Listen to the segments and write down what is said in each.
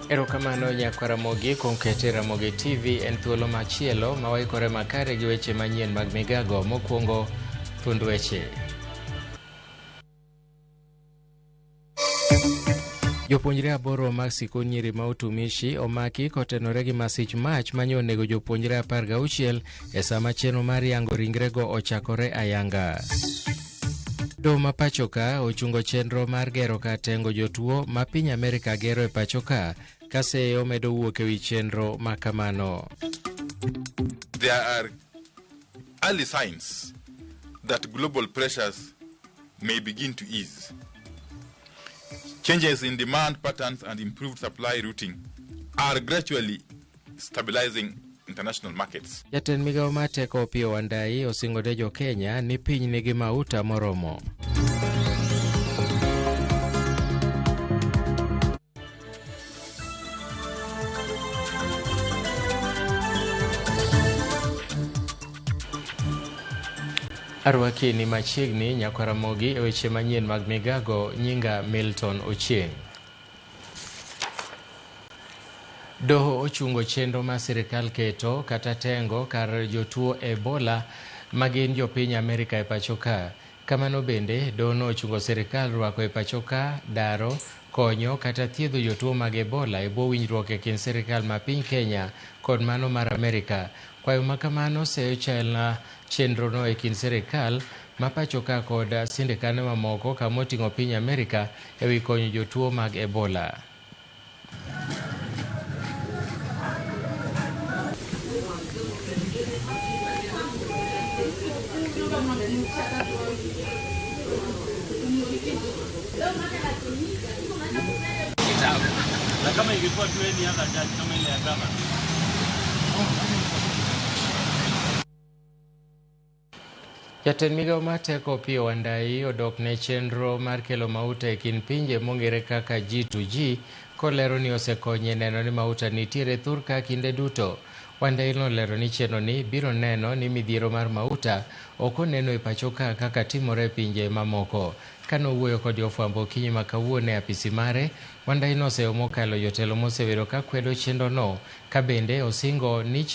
Erokamano nyakwa Ramogi kuom kete Ramogi TV en thuolo machielo ma waikore makare gi weche manyien mag migago. Mokwongo thund weche. Jopuonjre aboro mag sikund nyiri ma Utumishi omaki kotenore gi masich mach manye onego jopuonjre 16 e sama chenro mar yango ringrego ochakore ayanga. Doho ma pachoka ochungo chenro mar gero kar tengo jotuo ma piny Amerika gero e pachoka ka seyo medo wuok e wi chenro ma kamano. There are early signs that global pressures may begin to ease. Changes in demand patterns and improved supply routing are gradually stabilizing international markets. Jatend migawo mar teko Opiyo Wandayi osingo ne jo Kenya ni piny nigi mauta moromo. Arwaki ni machiegni nyakwaramogi e weche manyien mag migago nyinga Milton Ochieng. Doho ochungo chenro ma sirikal keto kata tengo kar jotuo Ebola ma gin jopiny Amerika e pacho ka. Kamano bende, doho no ochungo sirikal rwako e pacho ka, daro, konyo kata thiedho jotuo mag Ebola e bwo winjruok e kind sirikal ma piny Kenya kod mano mar Amerika. Kwayo ma kamano seyo chal chenrono e kind sirikal ma pacho ka kod sindikande mamoko kama oting'o piny Amerika e wi konyo jotuo mag Ebola. Na kama ingekuwa tu any other judge kama ile ya gavana. Jatend migawo mar teko Opiyo Wandayi odok ne chenro mar kelo mauta e kind pinje mong'ere kaka G2G kolero ni osekonye neno ni mauta nitiere thurka kinde duto. Wandayi nolero ni chenro ni biro neno ni midhiero mar mauta ok oneno e pacho ka kaka timore e pinje mamoko. Kane owuoyo kod jofwambo okinyi ma kawuono e apisi mare, Wandayi noseyo mokalo jotelo mosebedo ka kwedo chenrono ka bende osingo ni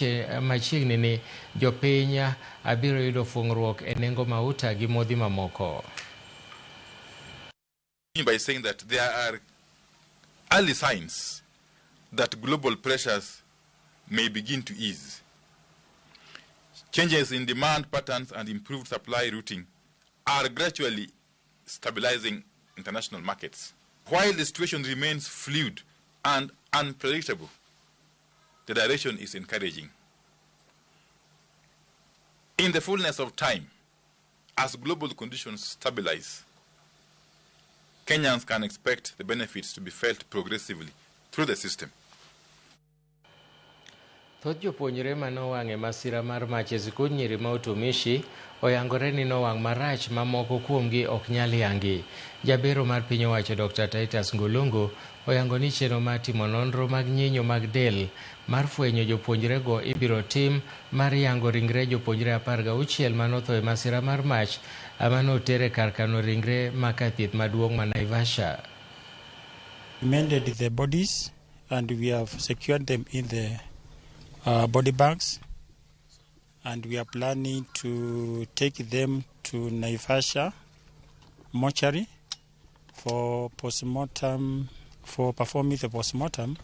machiegni ni jopiny biro yudo fung'ruok e nengo mauta gi modhi mamoko. By saying that there are early signs that global pressures may begin to ease. Changes in demand patterns and improved supply routing are gradually stabilizing international markets. While the situation remains fluid and unpredictable, the direction is encouraging. In the fullness of time, as global conditions stabilize, Kenyans can expect the benefits to be felt progressively through the system. Thoth jopuonjre manowang' e masira mar mach e sikund nyiri ma Utumishi oyangore ni nowang' marach ma moko kuomgi ok nyal yangi. Jabero mar piny owacho Dr. Titus Ngulungu oyango ni chenro mar timo nonro mag nyinyo mag del mar fwenyo jopuonjrego ibiro tim mar yango ringre jopuonjre 16 manotho e masira mar mach manoter e kar kano ringre ma kar thieth maduong' ma Naivasha. Mended the bodies and we have secured them in the body bags, and we are planning to take them to Naivasha mortuary for postmortem, for performing the postmortem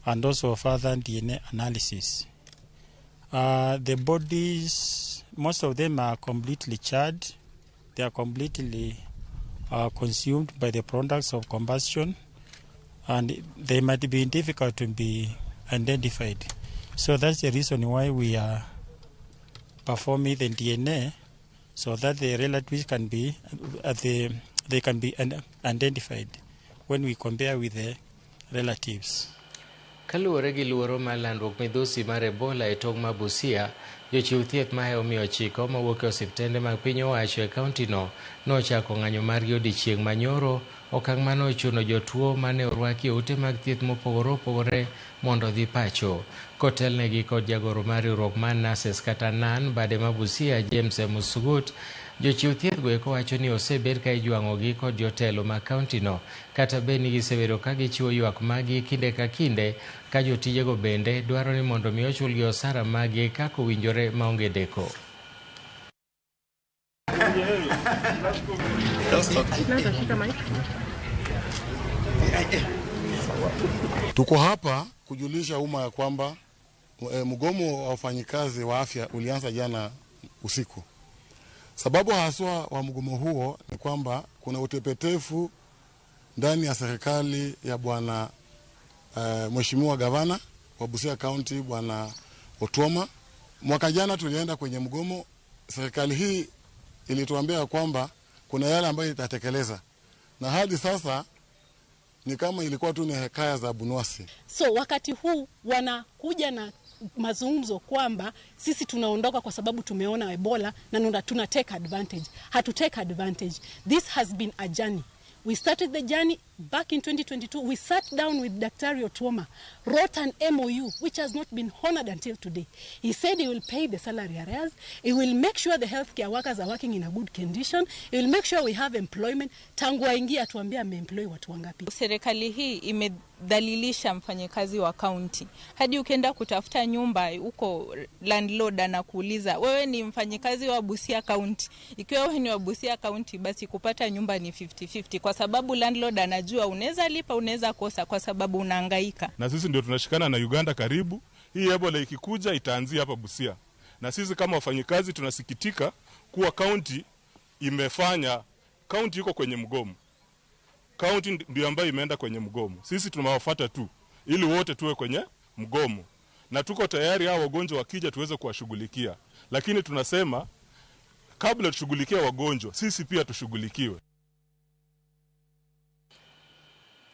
and also further DNA analysis. The bodies, most of them are completely charred. They are completely consumed by the products of combustion, and they might be difficult to be identified. So that's the reason why we are performing the DNA, so that the relatives can be, they can be identified when we compare with the relatives. Kaluwore gi luoro mar landruok midhusi mar Ebola e tong' ma Busia, jochiw thieth mahewo 900 mawuok e osiptende mag piny owacho e kauntino nochako ng'anyo margi odiechieng' manyoro, okang' mane ochuno jotuo mane orwaki e ute mag thieth mopogore opogore mondo odhi pacho. Kotelnegi kod jagoro mar riwruok mar Nurses kata NAN bade ma Busia James Musugut, Jochiw thieth go eko wacho ni osebed ka ijwang'ogi kod jotelo mag kaontino kata bed ni gisebedo ka gichiwo ywak maggi kinde ka kinde ka jotijego bende dwaro ni mondo mi ochulgi osara maggi kaka owinjore maonge deko. Tuko hapa kujulisha umma ya kwamba mgomo wa wafanyikazi wa afya ulianza jana usiku. Sababu haswa wa mgomo huo ni kwamba kuna utepetefu ndani ya serikali ya bwana Mheshimiwa Gavana wa Busia County Bwana Otuoma. Mwaka jana tulienda kwenye mgomo, serikali hii ilituambia kwamba kuna yale ambayo itatekeleza, na hadi sasa ni kama ilikuwa tu ni hekaya za Bunwasi. So wakati huu wanakuja na mazungumzo kwamba sisi tunaondoka kwa sababu tumeona Ebola na tuna take advantage. Hatu take advantage. This has been a journey. We started the journey back in 2022. We sat down with Daktari Otuoma, wrote an MOU which has not been honored until today. He said he will pay the salary arrears. He will make sure the healthcare workers are working in a good condition. He will make sure we have employment. Tangu aingie atuambie ameemploy watu wangapi. Serikali hii imedhalilisha mfanyikazi wa kaunti. Hadi ukienda kutafuta nyumba huko, landlord anakuuliza wewe ni mfanyikazi wa Busia County. Ikiwa wewe ni wa Busia County, basi kupata nyumba ni 50-50 kwa sababu landlord anajua unaweza lipa, unaweza kosa kwa sababu unahangaika. Na sisi ndio tunashikana na Uganda karibu. Hii Ebola ikikuja itaanzia hapa Busia. Na sisi kama wafanyikazi tunasikitika kuwa kaunti imefanya, kaunti iko kwenye mgomo. Kaunti ndio ambayo imeenda kwenye mgomo. Sisi tunawafuata tu ili wote tuwe kwenye mgomo. Na tuko tayari hao wagonjwa wakija tuweze kuwashughulikia. Lakini tunasema kabla tushughulikie wagonjwa, sisi pia tushughulikiwe.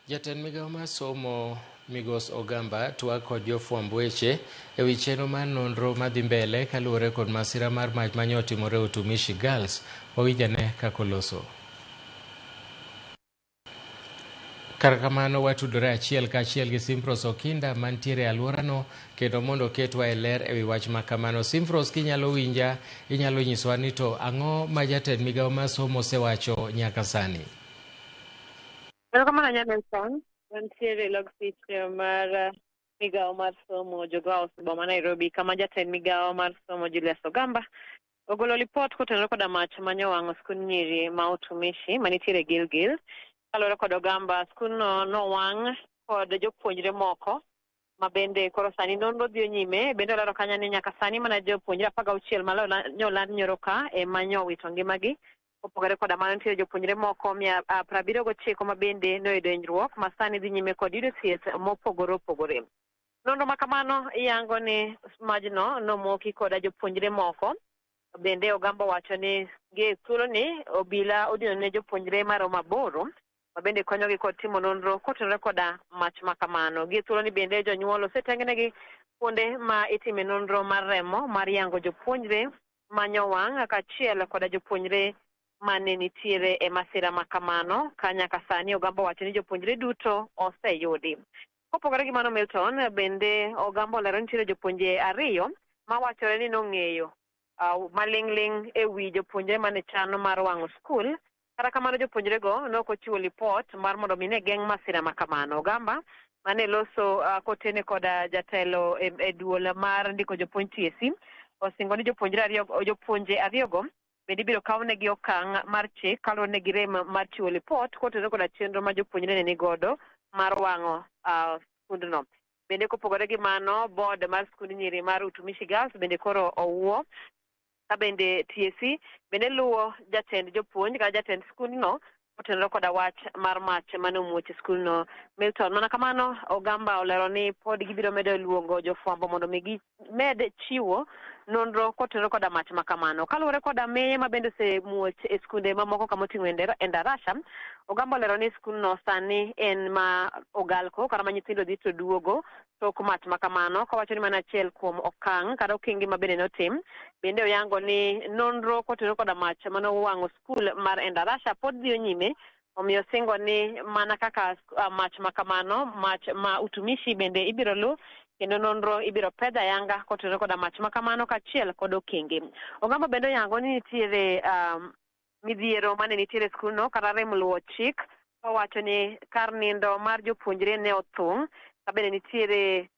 Jatend migao mar somo Migos Ogamba twak kod jofwamb weche ewi chenro mar nonro madhi mbele kaluwore kod masira mar mach mane otimore Utumishi Girls. Wawinj ane kaka oloso. Kar kamano watudore achiel kaachiel gi Simfros Okinda mantiere e alworano kendo mondo oketwa e ler ewi wach ma kamano. Simfros, kinyalo winja, inyalo nyisowa ni to ang'o ma jatend migao mar somo osewacho nyaka sani? Erokamano Nelson, wantiere e log picha mar migao mar somo Jogoo boma Nairobi, kama jatend migao mar somo Julius Ogamba ogolo lipot kotenore koda mach mane owang'o skund nyiri ma Utumishi manitiere Gilgil. Kaluwore kod Ogamba, skundno nowang' kod jopuonjre moko ma bende koro sani nonro dhi nyime. Bende olero kanyo ni nyaka sani mana jopuonjre 16 mane nyoro ka ema nyowito ngimagi. Kopogore koda mano, nitiere jopuonjre moko 79 ma bende noyudo hinyruok ma sani dhi nyime kod yudo thieth mopogore opogore. Nonro ma kamano yango ni majno nomoki koda jopuonjre moko. Bende Ogamba wacho ni gie thuoloni obila odino ne jopuonjre maromo 8 ma bende konyogi kod timo nonro kotenore koda mach ma kamano. Gie thuoloni bende jonyuol osetengnegi kuonde ma itime nonro mar remo mar yango jopuonjre manyowang' kaachiel koda jopuonjre mane nitiere e masira ma kamano. Ka nyaka sani Ogamba wacho ni jopuonjre duto oseyudi. Kopogore gi mano, Milton, bende Ogamba olero ni nitiere jopuonje 2 mawachore ni nong'eyo maling'ling' ewi jopuonjre mane chano mar wang'o skul. Kata kamano jopuonjrego nok ochiwo lipot mar mondo mi ne geng' masira ma kamano. Ogamba mane loso kotene koda jatelo e duol mar ndiko jopuonj TSC osingo ni jopuonje ariyogo bende ibiro kawnegi okang' mar chik kaluwore ne gi rem mar chiwo lipot kotenore koda chenro ma jopuonjre ne nigodo mar wang'o skundno. Bende kopogore gi mano, board mar skund nyiri mar Utumishi Girls bende koro owuo ka bende TSC bende luwo jatend jopuonj kata jatend skundno kotenore koda wach mar mach mane omuoch e skundno. Milton, mana kamano Ogamba olero ni pod gibiro medo luongo jofwambo mondo mi gimed chiwo nonro kotenore koda mach ma kamano. Kaluwore koda meye ma bende osemuoch e skunde mamoko kamoting'o Endarasha, Ogamba olero ni skundno sani en ma ogalko kata ma nyithindo dhi to duogo tok mach ma kamano, kawacho ni mana achiel kuom okang' kata okenge ma bende notim. Bende oyango ni nonro kotenore koda mach mane owang'o skul mar Endarasha pod dhi nyime, omiyo singo ni mana kaka mach ma kamano, mach ma Utumishi bende ibiro lu Kendo nonro ibiro pedh ayanga kotenore koda mach ma kamano kaachiel kod okenge. Ogamba bende oyango ni nitiere midhiero mane nitiere e skundno kata rem luwo chik owacho ni kar nindo mar jopuonjre ne othung' ka bende nitiere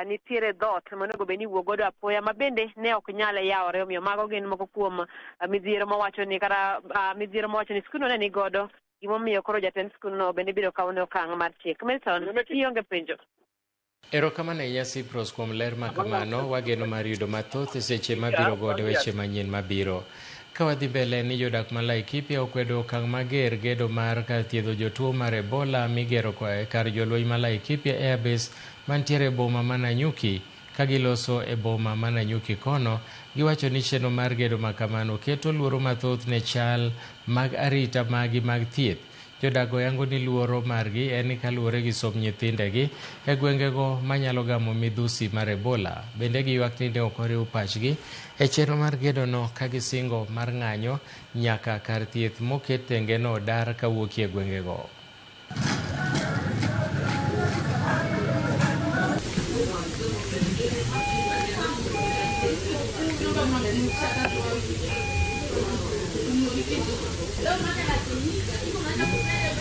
nitiere dhoot monego bed ni iwuok godo apoya ma bende ne ok nyal yawore. Omiyo mago gin moko kuom midhiero mawacho ni kata midhiero mawacho ni skundno ne ni godo gimomiyo koro jatend skundno bende biro kawne okang' mar chik. Milton, ionge penjo. Erokamano ahinya Cyprus kuom ler ma kamano. Wageno mar yudo mathoth e seche mabiro godo weche manyien mabiro. Ka wadhi mbele ni jodak ma Laikipia okwedo okang' mager gedo mar kar thiedho jotuo mar Ebola migero kar jolweny ma Laikipia Airbase mantiere e boma ma Nanyuki. Ka giloso e boma ma Nanyuki kono, giwacho ni chenro mar gedo ma kamano keto luoro mathoth ne chal mag arita magi mag thieth. Jodak oyango ni luoro margi en ni kaluwore gi somb nyithindegi e gwengego manyalo gamo midhusi mar Ebola. Bende giywak ni ne ok oriw pachgi e chenro mar gedono ka gisingo mar ng'anyo nyaka kar thieth moket tengeno dar kawuokie gwengego.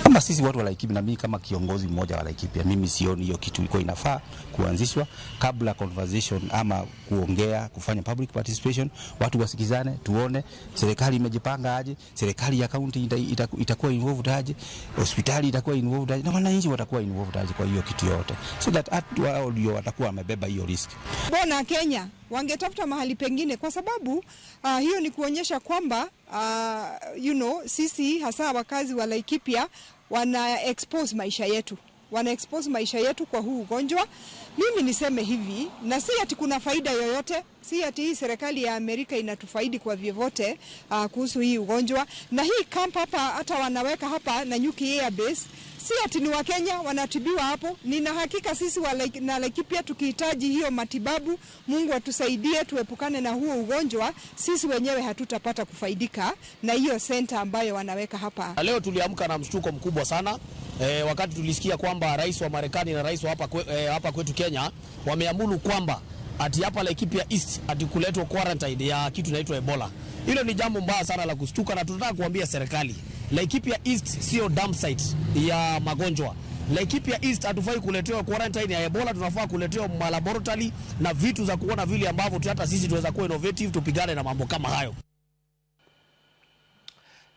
Kama sisi watu wa Laikipia na mimi kama kiongozi mmoja wa Laikipia, mimi sioni hiyo kitu ilikuwa inafaa kuanzishwa kabla conversation ama kuongea, kufanya public participation, watu wasikizane, tuone serikali imejipanga aje, serikali ya county itakuwa involved aje, hospitali itakuwa involved aje, na wananchi watakuwa involved aje kwa hiyo kitu yote, so that wao ndio watakuwa wamebeba hiyo risk. Bona Kenya wangetafuta mahali pengine, kwa sababu hiyo ni kuonyesha kwamba sisi hasa wakazi wa Laikipia wana expose maisha yetu. Wana expose maisha yetu kwa huu ugonjwa. Mimi niseme hivi, na si ati kuna faida yoyote, si ati hii serikali ya Amerika inatufaidi kwa vyovyote kuhusu hii ugonjwa. Na hii camp hapa hata wanaweka hapa Nanyuki Air Base, si ati ni Wakenya wanatibiwa hapo. Nina hakika sisi wa na Laikipia tukihitaji hiyo matibabu, Mungu atusaidie tuepukane na huo ugonjwa, sisi wenyewe hatutapata kufaidika na hiyo center ambayo wanaweka hapa. Leo tuliamka na mshtuko mkubwa sana. Wakati tulisikia kwamba rais wa Marekani na rais wa hapa kwetu Kenya wameamuru kwamba ati hapa Laikipia East ati kuletwa quarantine ya kitu inaitwa Ebola. Hilo ni jambo mbaya sana la kushtuka, na tunataka kuambia serikali Laikipia East sio dump site ya magonjwa. Laikipia East hatufai kuletewa quarantine ya Ebola, tunafaa kuletewa laboratory na vitu za kuona vile ambavyo hata sisi tuweza kuwa innovative tupigane na mambo kama hayo.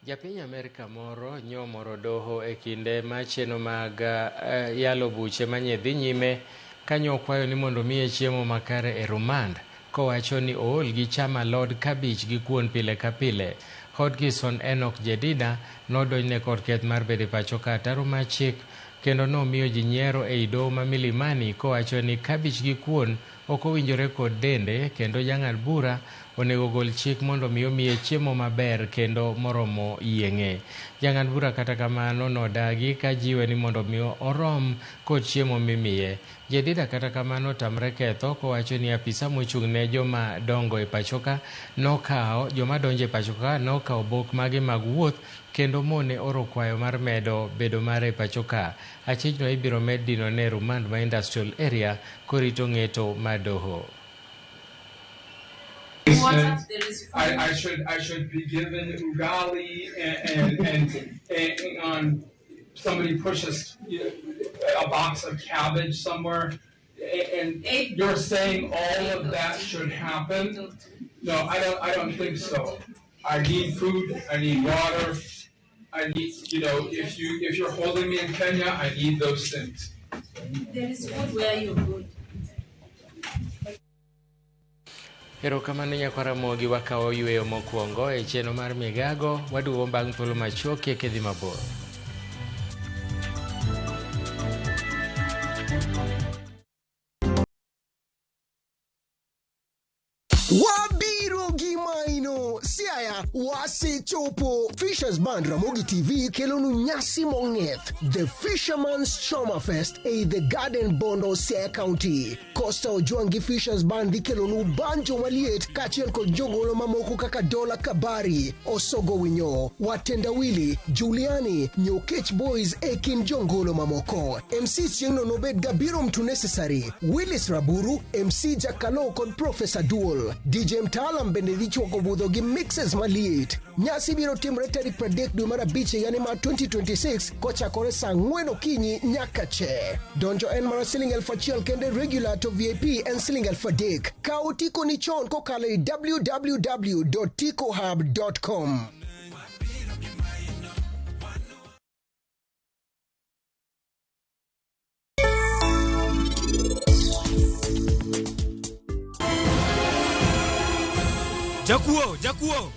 Japiny Amerka moro nyomoro doho e kinde ma chenro mag yalo buche manye dhi nyime kanyo okwayo ni mondo miye chiemo makare e rumand kowacho ni ool gi chamo alod kabich gi kuon pile ka pile. Hodgson Enoch Jedida nodonjne kod keth mar bedo e pacho ka ataro mar chik kendo nomiyo ji nyiero ei doho ma Milimani kowacho ni kabich gi kuon ok owinjore kod dende kendo jang'ad bura onego gol chik mondo mi omiye chiemo maber kendo moromo yieng'e. Jang'ad bura kata kamano nodagi ka jiwe ni mondo mi orom kod chiemo mimiye. Jedida kata kamano tamre ketho kowacho ni apisa mochung' ne joma dongo e pachoka nokawo joma donjo e pachoka nokawo bok mage mag wuoth kendo mone oro kwayo mar medo bedo mare e pachoka. Achijno ibiro med dinone e rumand ma industrial area korito ng'eto mar doho. I should be given ugali and somebody pushes a box of cabbage somewhere, and you're saying all of that should happen? No, I don't think so. I need food, I need water, I need, if you're holding me in Kenya, I need those things. There is food where you're good. Erokamano nyakwar Ramogi, wakawo yweyo mokwongo e chenro mar Migago, waduogo bang' thuolo machuok kik idhi mabor. Wabiro gi maino Siaya. Lwasi chopo. Fishers Band Ramogi TV kelonu nyasi mong'ith. The Fisherman's Choma Fest e The Garden Bondo, Siaya County. Costa Ojwang gi Fishers Band dhi kelonu banjo maliet kaachiel kod jogolo mamoko kaka Dola Kabari, Osogo Winyo, Watendawili, Juliani, Nyokech Boys e kind jongolo mamoko. MC chieng'no nobed Gabiro Mtu Necessary, Willis Raburu, MC Jakalo kod Professor Duol. DJ mtaalam bende dhi chwako budho gi mixes maliet. Nyasi biro timre tarik 30 dwe mar abich higani mar 2026 kochakore saa 4 okinyi nyaka che. Donjo en mana siling 1000 kende regular to VIP en siling 3000. Kaw otiko ni chon kokalo e www.tikohub.com. Jakuo, jakuo.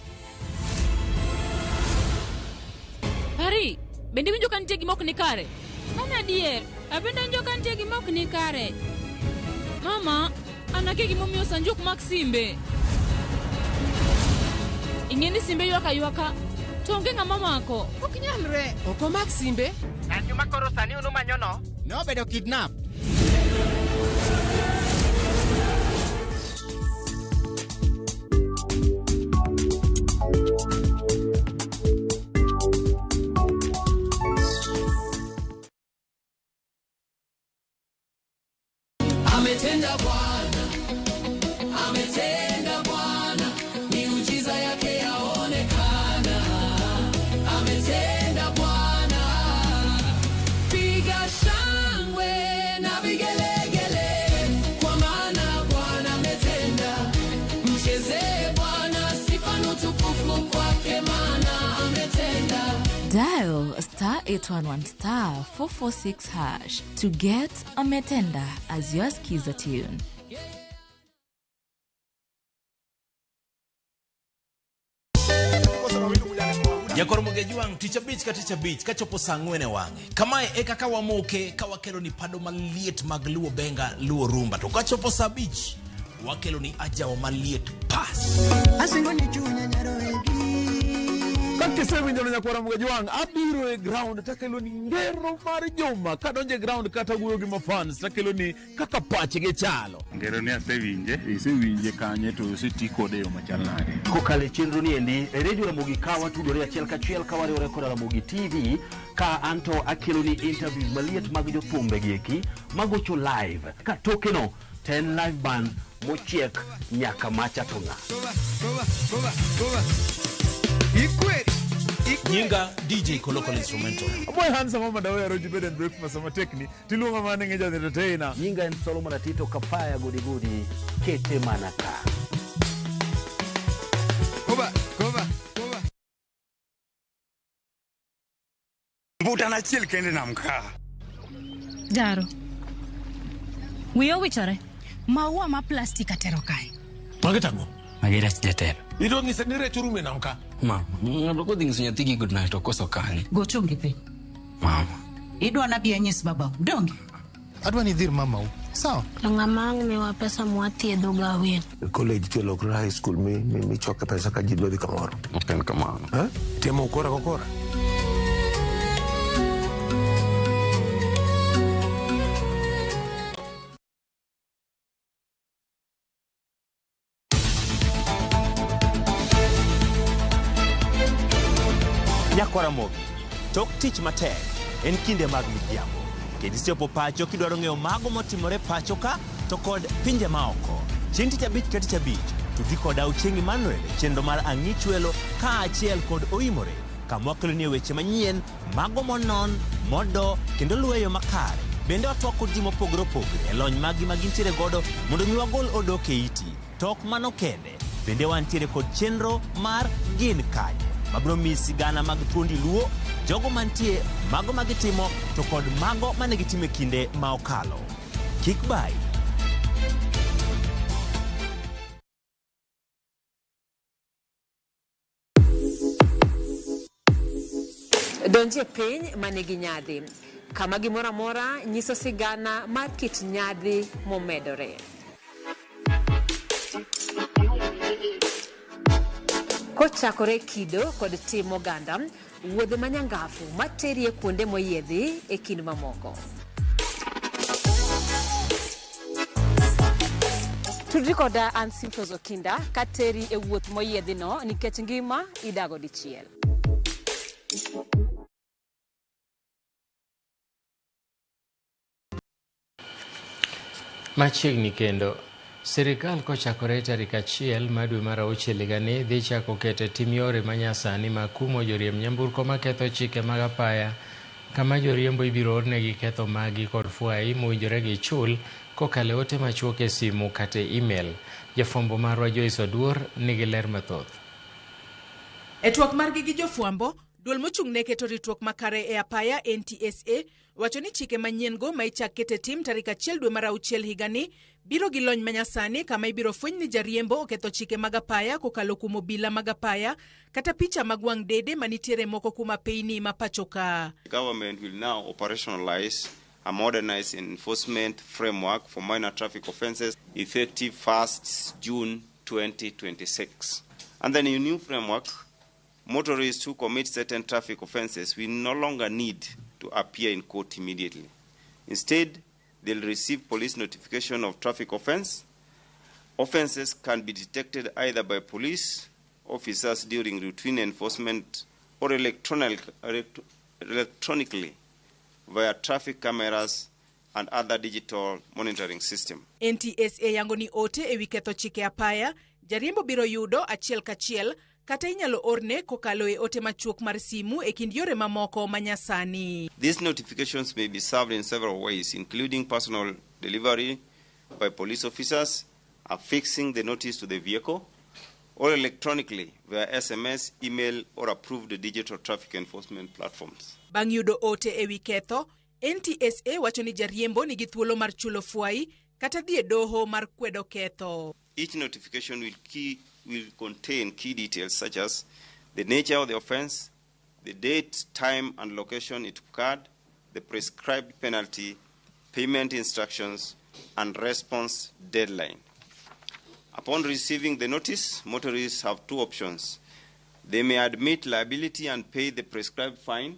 Pari, bende iwinjo ka nitie gima ok ni kare? Mano adier, abende awinjo ka nitie gima ok ni kare. Mama, an akia gimomiyo Sanju ok mak simbe. Ing'e ni simbe ywak aywaka, to onge ng'ama mako. Ok nyalre. Ok omak simbe? Sanju ma koro sani unu manyono? Nobedo kidnap. Ametenda Bwana, ametenda Bwana, miujiza yake yaonekana. Ametenda Bwana, piga shangwe na vigelegele, kwa maana Bwana ametenda. Mchezee Bwana sifa na utukufu kwake, maana ametenda. Dial star 811 star 446 hash to get Ametenda as your skiza tune. Jakor Mogejuang' tich abich ka tich abich kachopo saa ang'wen e wang'e. Kamae e kaka wamoke ka wakelo ni pado maliet mag Luo Benga, Luo Rumba. To kachopo saa abich, wakelo ni ajawa maliet pas. Asingo ni chunya nyaroegi. Kakisewinjo no nyakwara Mogejuang' abiro e ground takelo ni ngero mar juma. Kadonjo e ground kata wuoyo gi mafans takelo ni kaka pachgi chalo. Ngero ni asewinje, isewinje kanye to oseti kode e yo machal nade? Kokalo e chenro ni endi e redio Ramogi ka watudore achiel kachiel ka wariwore koda Ramogi TV ka anto akelo ni interviews maliet mag jothumbe gi eki magocho live ka tokeno to en live band mochiek nyaka macha to ng'a. Nyinga DJ Kolokol Instrumental. Aboy handsome mama dawe roji bed and breakfast sama tekni tiluonga mana ng'e ja entertainer. Nyinga en Solomon Atito Kapaya gudi gudi kete mana ka. Koba, koba, koba. Mbuta achiel kende nam ka. Jaro. Wiya owichore. Maua ma plastik atero kae. Magi tang'o? Magi rech jatelo. Idwa nyisa ni rech orumo e nam ka? Mama, ng'ato kodhi nyiso nyathigi good night okoso kanye. Go chongi piny. Mama. Idwa nabi anyis babau, donge? Adwa ni idhir mamau. Sawa? To ng'ama ang' miwa pesa mwathiedho go awino. College tiolokre high school michoke pesa ka ji dwa dhi kamoro. Ok en kamano. Eh? Timo ukora kokora. Nyakwara Ramogi, tok tich matek en kinde mag midhiambo. Kendo ichopo pacho kidwaro ng'eyo mago motimore pacho ka to kod pinje maoko. Chieng' tich abich ka tich abich, tudri koda Ochieng' Emmanuel e chenro mar Ang'ichwelo kaachiel kod Oimore kama wakeloni weche manyien, mago monon, modo kendo luweyo makare. Bende watwak kod ji mopogore opogore e lony maggi ma gintiere godo mondo mi wagol odok e iti. To ok mano kende, bende wantiere kod chenro mar Gin Kanye mabiro miyi sigana mag thuondi Luo, jogo mantie, mago magitimo to kod mago mane gitimo e kinde ma okalo. Kik bayi. Donjie piny manigi nyadhi, kama gimoro amora nyiso sigana mar kit nyadhi momedore. Kochakore e kido kod tim oganda, wuodhe manyangafu materi e kuonde moyiedhi e kind mamoko. Tudri koda an Simfros Okinda kateri e wuoth moyiedhino nikech ngima idago dichiel. Machiegni kendo, sirikal kochakore tarik 1 mar dwe mar 6 higani dhi chako keto e tim yore manyasani mag kumo joriemb nyamburko maketho chike mag apaya, kama joriembo ibiro ornegi ketho maggi kod fwai mowinjore gichul kokalo e ote machuok e simu kata e email. Jafwambo marwa Joyce Oduor nigi ler mathoth. E twak margi gi jofwambo, duol mochung' ne keto ritruok makare e apaya NTSA wacho ni chike manyien-go ma ichak ket e tim tarik 1 dwe mar 6 higani biro gi lony manyasani kama ibiro fweny ni jariembo oketho chike mag apaya kokalo kuom obila mag apaya kata picha mag wang' dede manitiere moko kuom apeyni ma pacho ka. The government will now operationalize a modernized enforcement framework for minor traffic offences effective 1st June 2026. Under the new framework, motorists who commit certain traffic offences will no longer need to appear in court immediately. Instead, they'll receive police notification of traffic offence. Offences can be detected either by police officers during routine enforcement or electronically via traffic cameras and other digital monitoring system. NTSA yango ni ote ewi ketho chike apaya, jariembo biro yudo achiel kachiel kata inyalo orne kokalo e ote machuok mar simu e kind yore mamoko manyasani. These notifications may be served in several ways, including personal delivery by police officers, affixing the notice to the vehicle, or electronically via SMS, email, or approved digital traffic enforcement platforms. Bang' yudo ote ewi ketho, NTSA wacho ni jariembo nigi thuolo mar chulo fwai kata dhi e doho mar kwedo ketho. Each notification will contain key details such as the nature of the offense, the date, time, and location it occurred, the prescribed penalty, payment instructions, and response deadline. Upon receiving the notice, motorists have two options. They may admit liability and pay the prescribed fine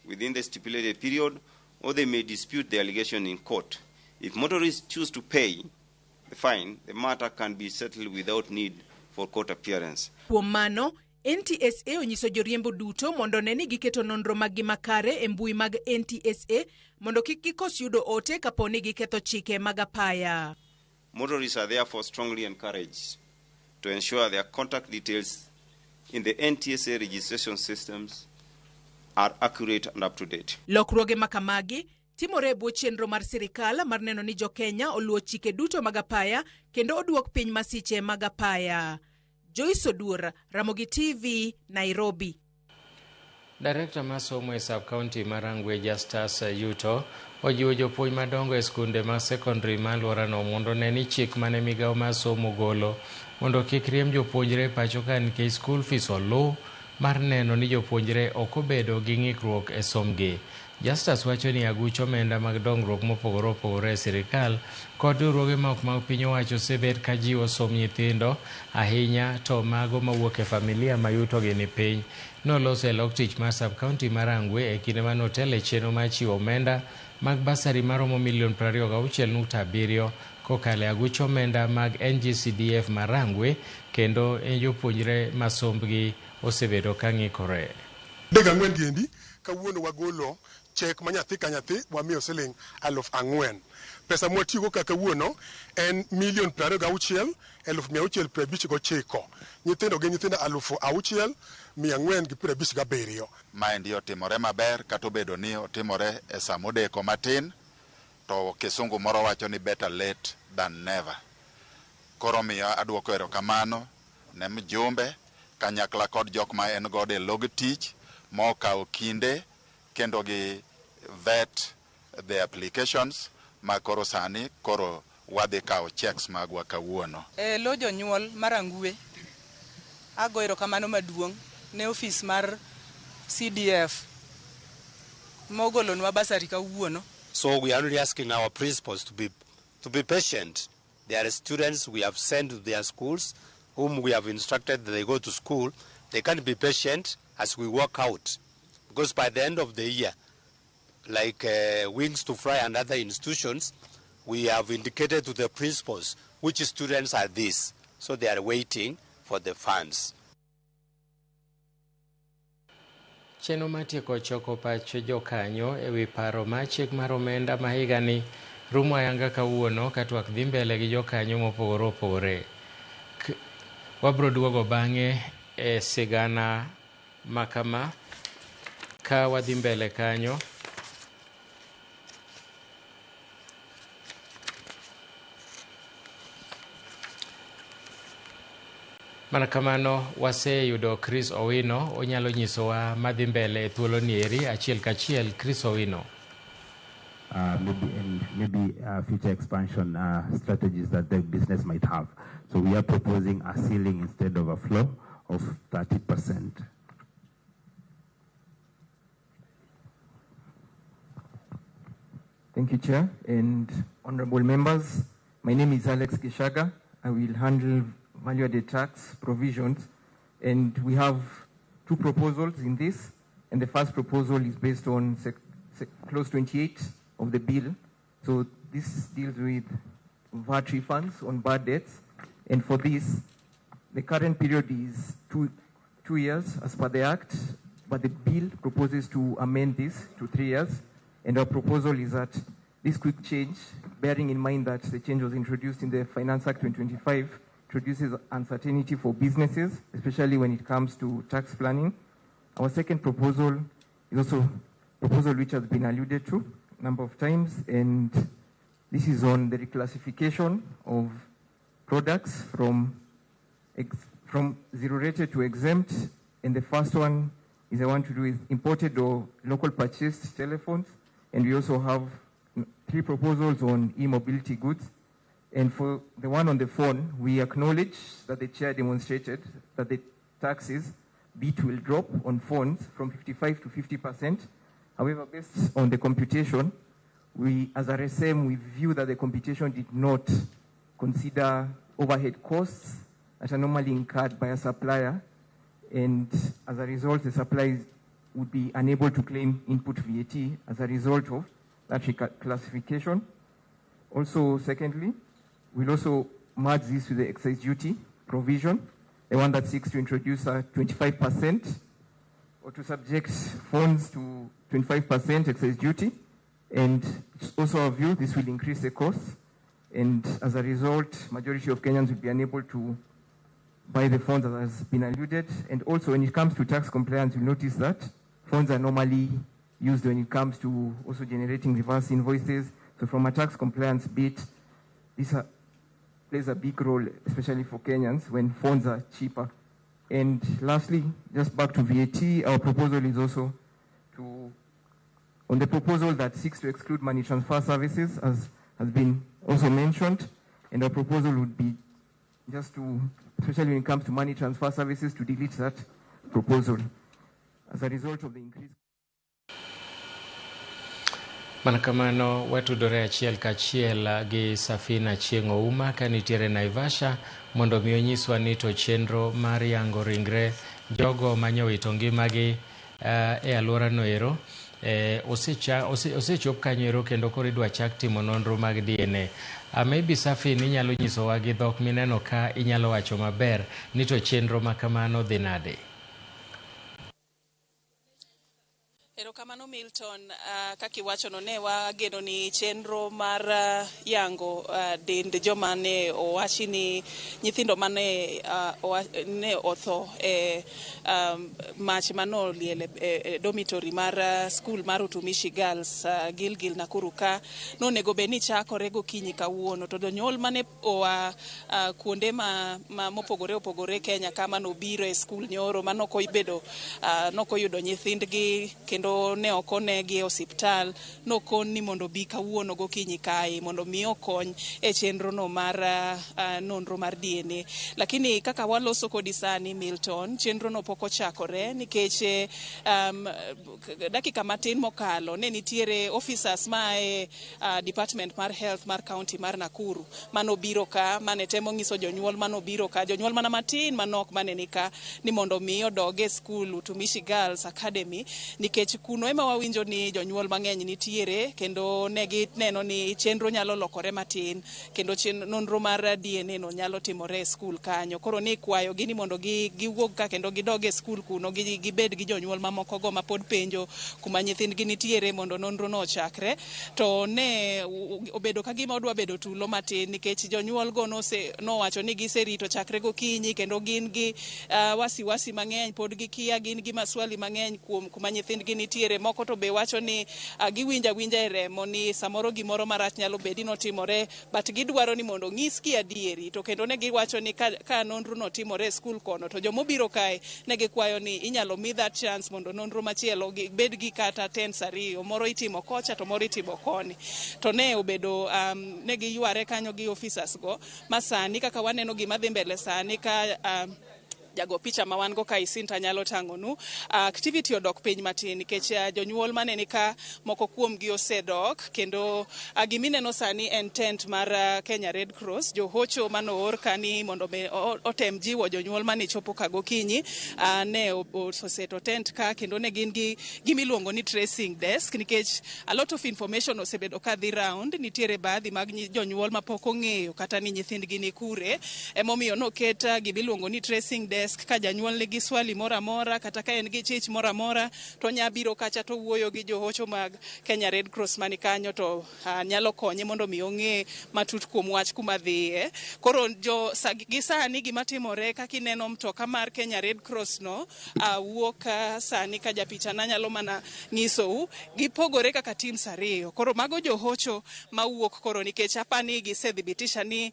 within the stipulated period, or they may dispute the allegation in court. If motorists choose to pay the fine, the matter can be settled without need for court appearance. Kuom mano, NTSA onyiso joriembo duto mondo ne ni giketo nonro maggi makare e mbui mag NTSA mondo kik gikos yudo ote kapo ni giketho chike mag apaya. Motorists are therefore strongly encouraged to ensure their contact details in the NTSA registration systems are accurate and up to date. Lokruoge makamagi timore e bwo chenro mar sirikal mar neno ni jo-Kenya oluwo chike duto mag apaya kendo oduok piny masiche mag apaya. Joyce Oduor, Ramogi TV, Nairobi. Direkta mar somo e sub-county mar Rangwe Justus Yuto ojiwo jopuonj madongo e skunde mag sekondari ma alworano mondo ne ni chik mane migawo mar somo golo mondo kik riemb jopuonjre pacho ka nikech school fees oluw mar neno ni jopuonjre ok obedo gi ng'ikruok e sombgi. Justus wacho ni aguch omenda mag dongruok mopogore opogore e sirikal kod riwruoge ma ok mag piny owacho osebet ka jiwo somb nyithindo ahinya to mago mawuok e familia ma yutogi ni piny. Noloso e lok tich mar sub-county mar Rangwe e kinde mane otelo e chenro mar chiwo omenda mag basari maromo milion 26.7 kokalo e aguch omenda mag NGCDF mar Rangwe kendo en jopuonjre ma sombgi osebedo ka ng'ikore. 34 giendi kawuono wagolo chek ma nyathi ka nyathi wamiyo siling 4,000. Pesa mwatiyogo ka kawuono en milion 26,659. Nyithindo gin nyithindo 6,457. Maendi otimore maber kata obedo ni otimore e sa modeko matin, to kisungu moro wacho ni better late than never. Koro miyo aduoko erokamano ne mjumbe kanyakla kod jok ma en godo e log tich mokawo kinde kendo gi vet the applications ma koro sani koro wadhi kawo checks magwa kawuono. E lo jonyuol mar Rangwe, ago erokamano maduong' ne ofis mar CDF mogolonwa basari kawuono. So we are only asking our principals to be patient. There are students we have sent to their schools whom we have instructed that they go to school, They can be patient as we work out, because by the end of the year, like Wings to Fly and other institutions, we have indicated to the principals which students are these. So they are waiting for the funds. Chenro mar tieko choko pach jokanyo e wi paro mar chik mar omenda ma higani rumo ayanga kawuono ka twak dhi mbele gi jokanyo mopogore opogore. Wabro duogo bang'e e sigana makama ka wadhi mbele kanyo. Mana kamano waseyudo Chris Owino, onyalo nyisowa madhi mbele e thuolo ni eri achiel kachiel. Chris Owino. Maybe future expansion strategies that the business might have. So we are proposing a ceiling instead of a floor of 30%. Thank you, Chair, and honorable members. My name is Alex Kishaga. I will handle value-added tax provisions, and we have two proposals in this, and the first proposal is based on Clause 28 of the bill. So this deals with VAT refunds on bad debts, and for this, the current period is two years as per the Act, but the bill proposes to amend this to 3 years, and our proposal is that this quick change, bearing in mind that the change was introduced in the Finance Act 2025, introduces uncertainty for businesses, especially when it comes to tax planning. Our second proposal is also a proposal which has been alluded to a number of times, and this is on the reclassification of products from zero-rated to exempt. And the first one is the one to do with imported or local purchased telephones. And we also have three proposals on e-mobility goods. And for the one on the phone, we acknowledge that the chair demonstrated that the taxes bit will drop on phones from 55 to 50%. However, based on the computation, we, as RSM, we view that the computation did not consider overhead costs that are normally incurred by a supplier. And as a result, the suppliers would be unable to claim input VAT as a result of that reclassification. Also, secondly, we'll also merge this with the excise duty provision, the one that seeks to introduce a 25% or to subject phones to 25% excise duty. And it's also our view this will increase the costs. And as a result, majority of Kenyans will be unable to buy the phones, as has been alluded. And also when it comes to tax compliance, you'll notice that phones are normally used when it comes to also generating reverse invoices. So from a tax compliance bit, this plays a big role, especially for Kenyans, when phones are cheaper. And lastly, just back to VAT, our proposal is also to, on the proposal that seeks to exclude money transfer services, as has been also mentioned, and our proposal would be just to, especially when it comes to money transfer services, to delete that proposal as a result of the increase. Mana kamano watudore achiel kachiel gi Safina Chieng' Ouma ka nitiere Naivasha mondo mi onyiswa ni to chenro mar yango ringre jogo manyowito ngimagi e alworano ero osechop kanyo ero kendo koro idwa chak timo nonro mag DNA. Maybe Safina inyalo nyisowa gi dhok mineno ka inyalo wacho maber ni to chenro ma kamano dhi nade? Erokamano Milton, kaka iwachono ne wageno ni chenro mar yango dend joma ne owachi ni nyithindo mane ne otho e mach manoliel e dormitory mar skul mar Utumishi Girls Gilgil Nakuru ka nonego bed ni chakore gokinyi kawuono, to jonyuol mane oa kuonde ma mopogore opogore Kenya ka manobiro e skul nyoro manokobedo nokoyudo nyithindgi kendo kendo ne ok onegi e osiptal nokon ni mondo obi kawuono gokinyi kae mondo mi okony e chenro no mar nonro mar DNA. Lakini kaka waloso kodi sani Milton, chenro no pok ochakore nikech dakika matin mokalo ne nitiere officers ma e department mar health mar county mar Nakuru manobiro ka mane temo nyiso jonyuol manobiro ka, jonyuol mana matin manok mane nika ni mondo mi odog e skul Utumishi Girls Academy nikech kuno ema wawinjo ni jonyuol mang'eny nitiere kendo ne gineno ni chenro nyalo lokore matin kendo nonro mar DNA no nyalo timore e skul kanyo. Koro ni kwayo gi ni mondo giwuog ka kendo gidog e skul kuno gibed gi jonyuol mamoko go mapod penjo kuma nyithindgi nitiere mondo nonro no ochakre. To ne obedo ka gima odwa bedo tulo matin nikech jonyuol go nowacho ni giserito chakre gokinyi kendo gin gi wasiwasi mang'eny, pod gikia, gin gi maswali mang'eny kuom kuma nyithindgi nitiere. Moko to be wacho ni giwinjo awinja e remo ni samoro gimoro marach nyalo bedi notimore, but gidwaro ni mondo onyisgi adieri. To kendo ne giwacho ni ka nonro no timore e skul kono to jomobiro kae ne gikwayo ni inyalo mi that chance mondo nonro machielo bed gi kata tents ariyo, moro itimo kocha to moro itimo koni. To ne obedo ne giyware kanyo gi officers go ma sani kaka waneno gima dhi mbele sani ka jago picha ma wan go ka Isinta nyalo tang'onu, activity odok piny matin nikech jonyuol mane ni ka moko kuomgi osedok kendo gimineno sani en tent mar Kenya Red Cross. Johocho manoor kani mondo otem jiwo jonyuol mane chopo ka gokinyi ne oseto tent ka kendo ne gin gi gimiluongo ni tracing desk nikech a lot of information osebedo ka dhi round. Nitiere baadhi mag jonyuol mapok ong'eyo kata ni nyithindgi ni kure, emomiyo noket gimiluongo ni tracing desk. Ka janyuol nigi swali moro amora kata ka en gi chich moro amora to nya biro kacha to wuoyo gi johocho mag Kenya Red Cross mani kanyo to nyalo konye mondo mi ong'e matut kuom wach kuma dhiye. Koro gi sani gima timore kaka ineno mtoka mar Kenya Red Cross no wuok sani ka japicha na nyalo mana nyisou gipogore kaka teams ariyo. Koro mago johocho mawuok koro nikech apani gisedhibitisha ni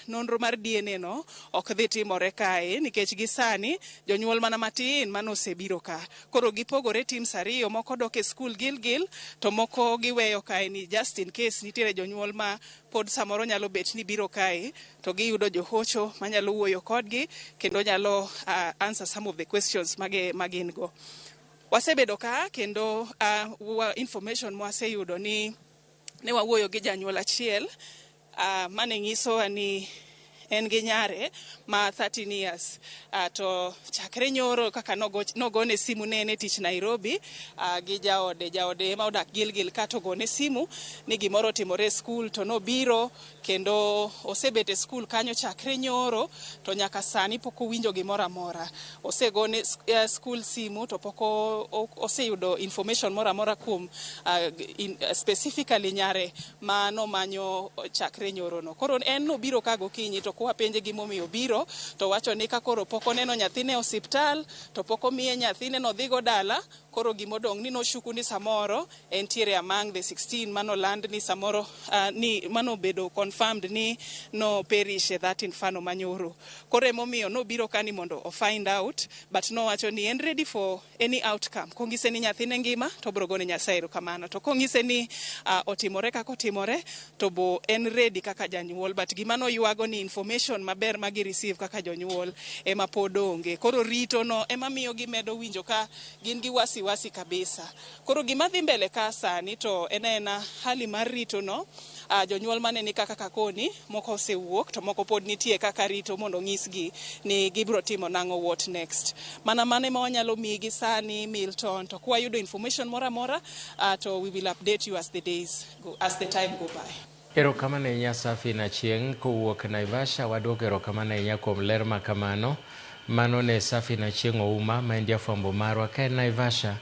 nonro mar DNA no ok dhi timore kae nikech gi sani jonyuol mana matin mano osebiro ka. Koro gipogore teams ariyo, moko dok e skul Gilgil to moko giweyo kae ni just in case nitiere jonyuol ma pod samoro nyalo bet ni biro kae to giyudo johocho manyalo wuoyo kodgi kendo nyalo answer some of the questions magin go. Wasebedo ka kendo information mwaseyudo ni ne wawuoyo gi janyuol achiel mane nyisowa ni en gi nyare ma 13 years to chakre nyoro kaka nogone simu ne en e tich Nairobi gi jaode, jaode ema odak Gilgil ka to ogone simu ni gimoro otimore e skul to nobiro kendo osebet e skul kanyo chakre nyoro to nyaka sani pok owinjo gimoro amora. Osegone skul simu to pok oseyudo information moro amora kuom specifically nyare ma nomanyo chakre nyoro no. Koro en nobiro ka gokinyi to kwapenje gimomiyo obiro to wacho ni ka koro pok oneno nyathine e osiptal to pok omiye nyathine nodhigo dala, koro gimodong' ni noshuku ni samoro entiere among the 16 manoland ni samoro ni manobedo confirmed ni no perish e that inferno manyoro. Koro emomiyo nobiro ka ni mondo o find out, but nowacho ni en ready for any outcome. Kong'ise ni nyathine ngima to obro gone Nyasaye erokamano, to kong'ise ni otimore kaka otimore to bo en ready kaka janyuol, but gima noywago ni information maber ma gi receive kaka jonyuol ema pod onge. Koro rito no ema miyo gimedo winjo ka gin gi wasiwasi kabisa. Koro gima dhi mbele ka sani to en aena hali mar rito no. Jonyuol mane ni kaka kakoni moko osewuok to moko pod nitie kaka rito mondo onyisgi ni gibro timo nang'o, what next. Mana mano ema wanyalo miyi gi sani Milton, to kwayudo information moro amora to we will update you as the days go, as the time go by. Erokamano ahinya Safina Chieng' kowuok Naivasha. Waduoko erokamano ahinya kuom ler ma kamano. Mano ne Safina Chieng' Ouma ma en jafwambo marwa ka en Naivasha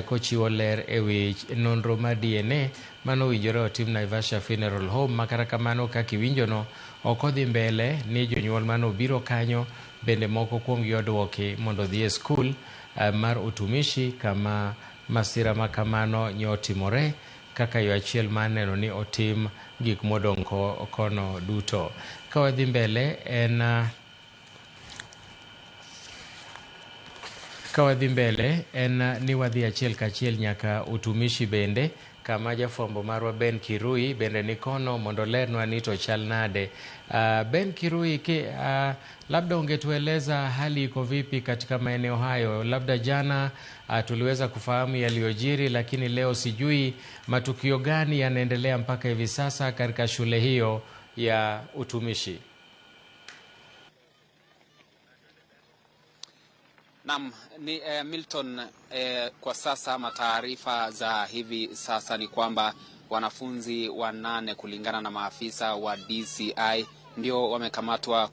kochiwo ler ewi nonro mar DNA mano owinjore otim Naivasha Funeral Home. Ma kata kamano kaka iwinjono ok odhi mbele ni jonyuol manobiro kanyo bende moko kuomgi oduoki mondo odhi e skul mar Utumishi kama masira ma kamano nyotimore kaka yo achiel mar neno ni otim gik modong' kono duto. Ka wadhi mbele en Ka wadhi mbele en ni wadhi achiel kachiel nyaka utumishi bende kama jafwambo marwa Ben Kirui bende ni kono mondo olernwa ni to chal nade. Ben Kirui, labda ungetueleza hali iko vipi katika maeneo hayo? Labda jana tuliweza kufahamu yaliyojiri, lakini leo sijui matukio gani yanaendelea mpaka hivi sasa katika shule hiyo ya utumishi. Naam, ni Milton, kwa sasa mataarifa za hivi sasa ni kwamba wanafunzi 8 kulingana na maafisa wa DCI ndio wamekamatwa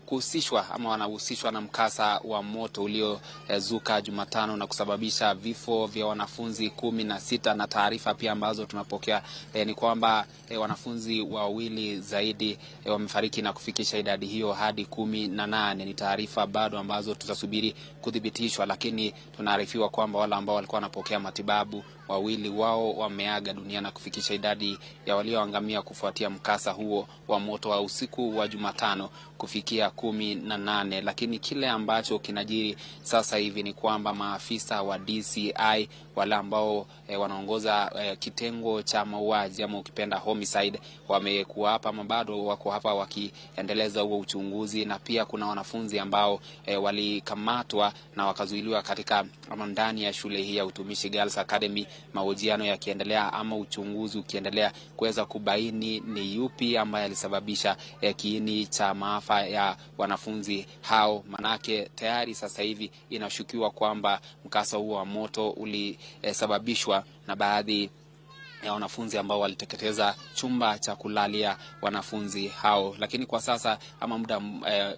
kuhusishwa ama wanahusishwa na mkasa wa moto uliozuka Jumatano na kusababisha vifo vya wanafunzi 16. Na taarifa pia ambazo tunapokea ni kwamba wanafunzi 2 zaidi wamefariki na kufikisha idadi hiyo hadi 18. Ni taarifa bado ambazo tutasubiri kuthibitishwa, lakini tunaarifiwa kwamba wale ambao walikuwa wanapokea matibabu 2 wao wameaga dunia na kufikisha idadi ya walioangamia kufuatia mkasa huo wa moto wa usiku wa Jumatano kufikia 18. Lakini kile ambacho kinajiri sasa hivi ni kwamba maafisa wa DCI wale ambao wanaongoza kitengo cha mauaji ama ukipenda homicide wamekuwa hapa ama bado wako hapa wakiendeleza huo uchunguzi, na pia kuna wanafunzi ambao walikamatwa na wakazuiliwa katika ama ndani ya shule hii ya Utumishi Girls Academy, mahojiano yakiendelea ama uchunguzi ukiendelea kuweza kubaini ni yupi ambaye alisababisha kiini cha maafa ya wanafunzi hao. Manake tayari sasa hivi inashukiwa kwamba mkasa huo wa moto ulisababishwa na baadhi ya wanafunzi ambao waliteketeza chumba cha kulalia wanafunzi hao. Lakini kwa sasa ama muda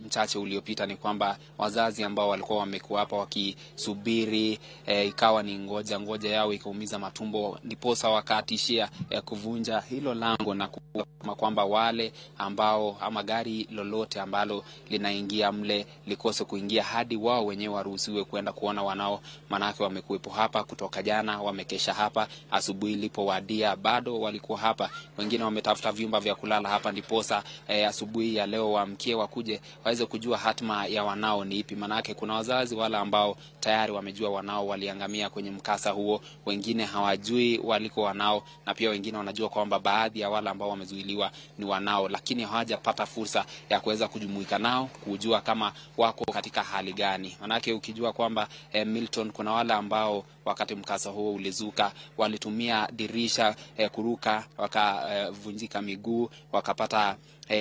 mchache uliopita ni kwamba wazazi ambao walikuwa wamekuwa hapa wakisubiri, ikawa ni ngoja yao ikaumiza matumbo, ndiposa wakatishia kuvunja hilo lango na kusema kwamba wale ambao ama gari lolote ambalo linaingia mle likose kuingia hadi wao wenyewe waruhusiwe kwenda kuona wanao. Manake wamekuwepo hapa kutoka jana, wamekesha hapa, asubuhi ilipo wadia bado walikuwa hapa, wengine wametafuta vyumba vya kulala hapa, ndiposa asubuhi ya leo waamkie wakuje waweze kujua hatma ya wanao ni ipi. Manake kuna wazazi wala ambao tayari wamejua wanao waliangamia kwenye mkasa huo, wengine hawajui waliko wanao, na pia wengine wanajua kwamba baadhi ya wale ambao wamezuiliwa ni wanao, lakini hawajapata fursa ya kuweza kujumuika nao kujua kama wako katika hali gani. Manake ukijua kwamba Milton, kuna wale ambao wakati mkasa huo ulizuka walitumia dirisha kuruka, wakavunjika miguu, wakapata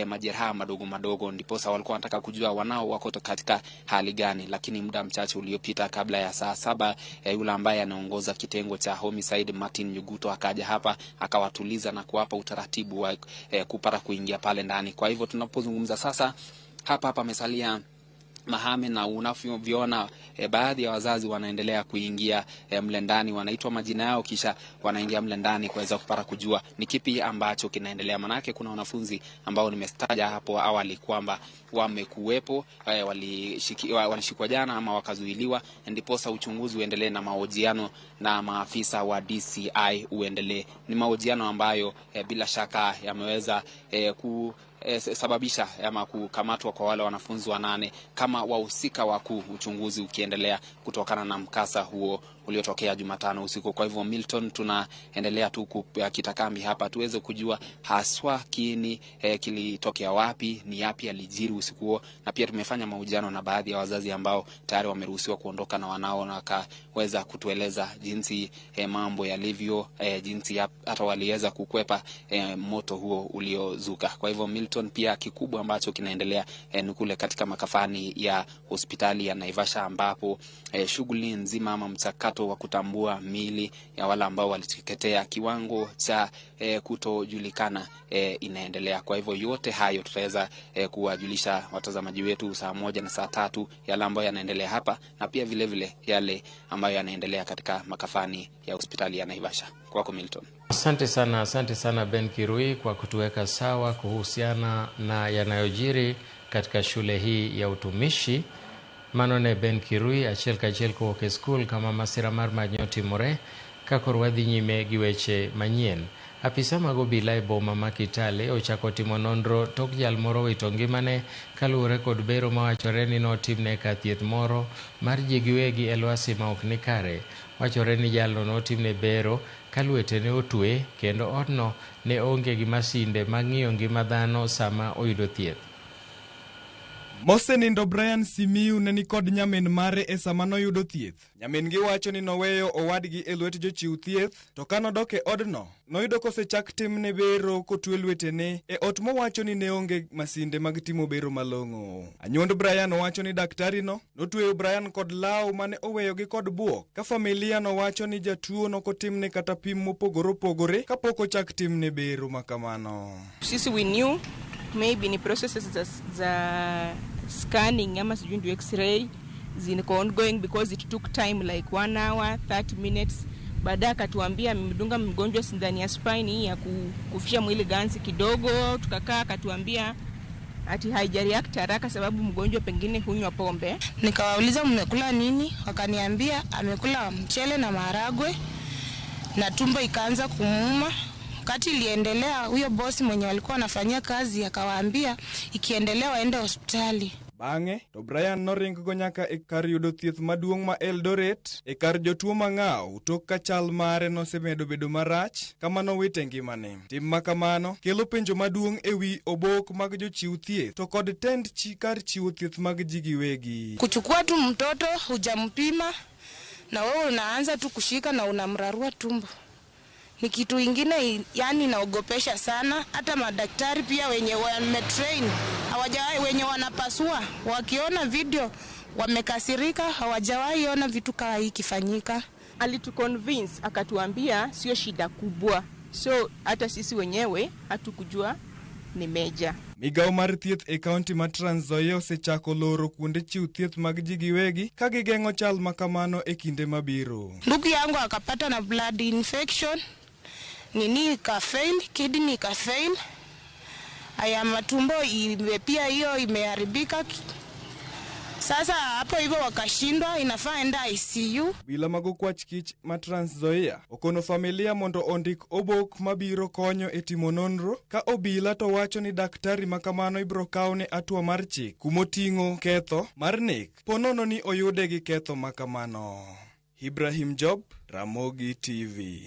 majeraha madogo madogo, ndiposa walikuwa wanataka kujua wanao wako katika hali gani. Lakini muda mchache uliopita kabla ya saa 7, yule ambaye anaongoza kitengo cha homicide Martin Nyuguto akaja hapa akawatuliza na kuwapa utaratibu wa kupata kuingia pale ndani. Kwa hivyo tunapozungumza sasa hapa amesalia mahame, na unavyoviona baadhi ya wazazi wanaendelea kuingia mle ndani, wanaitwa majina yao kisha wanaingia mle ndani kuweza kupata kujua ni kipi ambacho kinaendelea. Manake kuna wanafunzi ambao nimestaja hapo awali kwamba wamekuwepo, walishikwa jana ama wakazuiliwa, ndiposa uchunguzi uendelee na mahojiano na maafisa wa DCI uendelee. Ni mahojiano ambayo bila shaka yameweza sababisha ama kukamatwa kwa wale wanafunzi 8 kama wahusika wakuu, uchunguzi ukiendelea kutokana na mkasa huo uliotokea Jumatano usiku. Kwa hivyo Milton, tunaendelea tu kukita kambi hapa tuweze kujua haswa kiini kilitokea wapi, ni yapi yalijiri usiku huo, na pia tumefanya mahojiano na baadhi ya wazazi ambao tayari wameruhusiwa kuondoka na wanao na wakaweza kutueleza jinsi mambo yalivyo, jinsi hata waliweza kukwepa moto huo uliozuka. Kwa hivyo Milton, pia kikubwa ambacho kinaendelea ni kule katika makafani ya hospitali ya Naivasha ambapo shughuli nzima ama mchakato wa kutambua miili ya wale ambao waliteketea kiwango cha kutojulikana inaendelea. Kwa hivyo yote hayo tutaweza kuwajulisha watazamaji wetu saa 1 na saa 3 yale ambayo yanaendelea hapa, na pia vile vile yale ambayo yanaendelea katika makafani ya hospitali ya Naivasha. Kwako Milton. Asante sana Ben Kirui kwa kutuweka sawa kuhusiana na yanayojiri katika shule hii ya utumishi. Mano ne Ben Kirui achiel kachiel kowuok e skul kama masira mar mach notimore ka koro wadhi nyime gi weche manyien. Apisa mag obila e boma ma Kitale ochako timo nonro tok jal moro wito ngimane kaluwore kod bero mawachore ni notimne kar thieth moro mar ji giwegi e lwasi ma ok ni kare. Wachore ni jalno notimne bero ka lwetene otwe kendo odno ne onge gi masinde mag ng'iyo ngima dhano sama oyudo thieth. Mosenindo Brian Simiyu ne nikod nyamin mare e sama noyudo thieth. Nyamin-gi wacho ni noweyo owadgi e lwet jochiw thieth, to ka nodok e odno, noyudo kosechak timne bero kotwe lwetene e ot mowacho ni ne onge masinde mag timo bero malong'o. Anyuond Brian wacho ni daktarino notweyo Brian kod law mane oweyogi kod buok, ka familia no wacho ni jatuo nokotimne kata pim mopogore opogore kapok ochak timne bero makamano. Sisi we knew maybe ni processes za scanning ama sijui ndio x-ray ziko ongoing because it took time like 1 hour 30 minutes. Baadaye akatuambia amemdunga mgonjwa sindano ya spine hii ya kufisha mwili ganzi kidogo. Tukakaa akatuambia ati haijareact haraka sababu mgonjwa pengine hunywa pombe. Nikawauliza mmekula nini, wakaniambia amekula mchele na maharagwe na tumbo ikaanza kumuuma. Wakati iliendelea, huyo bosi mwenye walikuwa wanafanyia kazi akawaambia ikiendelea waende hospitali. Bang'e to Brian noringo nyaka e kar yudo thieth maduong' ma Eldoret e kar jotuo mang'aw tok ka chal mare nosemedo bedo marach kama nowite ngimane. Tim ma kamano kelo penjo maduong' e wi obok mag jochiw thieth to kod tend chi kar chiwo thieth mag ji giwegi. Kuchukua tu mtoto hujampima na wewe unaanza tu kushika na unamrarua tumbo. Ni kitu ingine yani inaogopesha sana. Hata madaktari pia wenye wametrain hawajawahi, wenye wanapasua wakiona video wamekasirika, hawajawahi ona vitu kama hii ikifanyika. Alituconvince akatuambia sio shida kubwa, so hata sisi wenyewe hatukujua ni major. Migawo mar thieth e kaunti ma Trans Nzoia osechako loro kuonde chiw thieth mag ji giwegi ka gigeng'o chal ma kamano e kinde mabiro. Ndugu yangu akapata na blood infection, nini ikafail, kidney ikafail, haya matumbo pia hiyo imeharibika. Sasa hapo hivyo wakashindwa, inafaa enda ICU. Bila mago kwach kich ma Trans Nzoia okono familia mondo ondik obok mabiro konyo e timo nonro ka obila to wacho ni daktari makamano ibiro kawne hatua mar chik kumoting'o ketho mar nek ponono ni oyude gi ketho makamano. Ibrahim Job, Ramogi TV.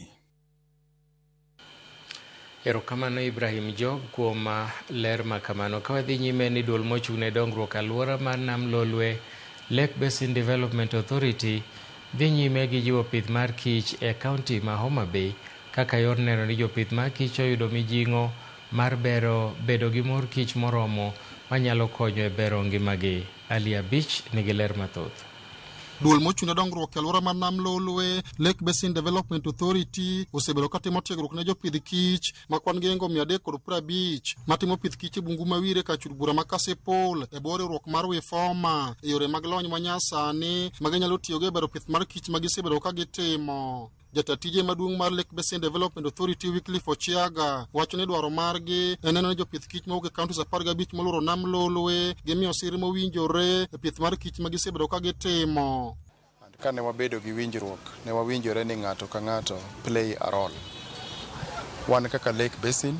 Erokamano Ibrahim Job kuom ler makamano. Ka wadhi nyime ni duol mochung' ne dongruok alwora mar Nam Lolwe Lake Basin Development Authority dhi nyime gi jiwo pith mar kich e kaunti ma Homa Bay kaka yor neno ni jopith mar kich oyudo mijing'o mar bero bedo gi mor kich moromo manyalo konyo e bero ngimagi. Ali Abich nigi ler mathoth. Duol mochung' ne dongruok e alwora mar Nam Lolwe Lake Basin Development Authority osebedo katimo tiegruok ne jopidh kich ma kwan gi engo 350 matimo pith kich e bungu mawire kar chud bura ma Kasipul e bwo riwruok mar Wifoma e yore mag lony manyasani ma ginyalo tiyogo e bero pith mar kich ma gisebedo ka gitimo. Jata tije maduong' mar Lake Basin Development Authority Wycliffe Ochiaga wacho ni dwaro margi en neno ni jopith kich mawuok e counties 15 moluoro Nam Lolwe gimiyo sir mowinjore e pith mar kich ma gisebedo ka gitimo. Kane wabedo gi winjruok, ne wawinjore ni ng'ato ka ng'ato play a role. Wan kaka Lake Basin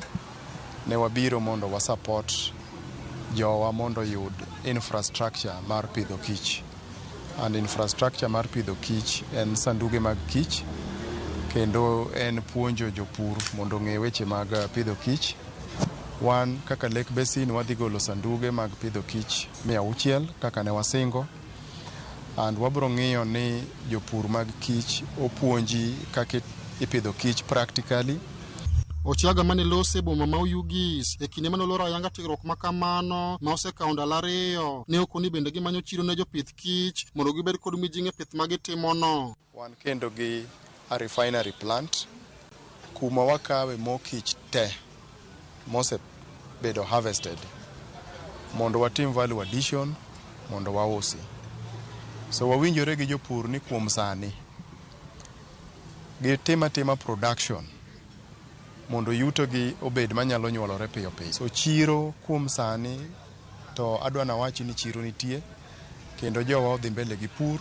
ne wabiro mondo wa support jowa mondo oyud infrastructure mar pidho kich. And infrastructure mar pidho kich en sanduge mag kich kendo en puonjo jopur mondo ong'e weche mag pidho kich. Wan kaka Lake Basin wadhi golo sanduge mag pidho kich 600 kaka ne wasingo. And wabro ng'iyo ni jopur mag kich opuonji kaka ipidho kich practically. Ochiaga mane lose e boma ma Oyugis e kinde mane oloro ayanga tiegruok makamano ma osekawo ndalo 2 ne okoni bende gimanyo chiro ne jopith kich mondo gibed kod mijing'o e pith magitimono. Wan kendo gi a refinery plant kuma wakawe mo kich te mosebedo harvested mondo watim value addition mondo wausi. So wawinjore gi jopur ni kuom sani gitim atima production mondo yutogi obed manyalo nyuolore piyo piyo. So chiro kuom sani to adwa nawachi ni chiro nitie kendo jowa odhi mbele gi pur,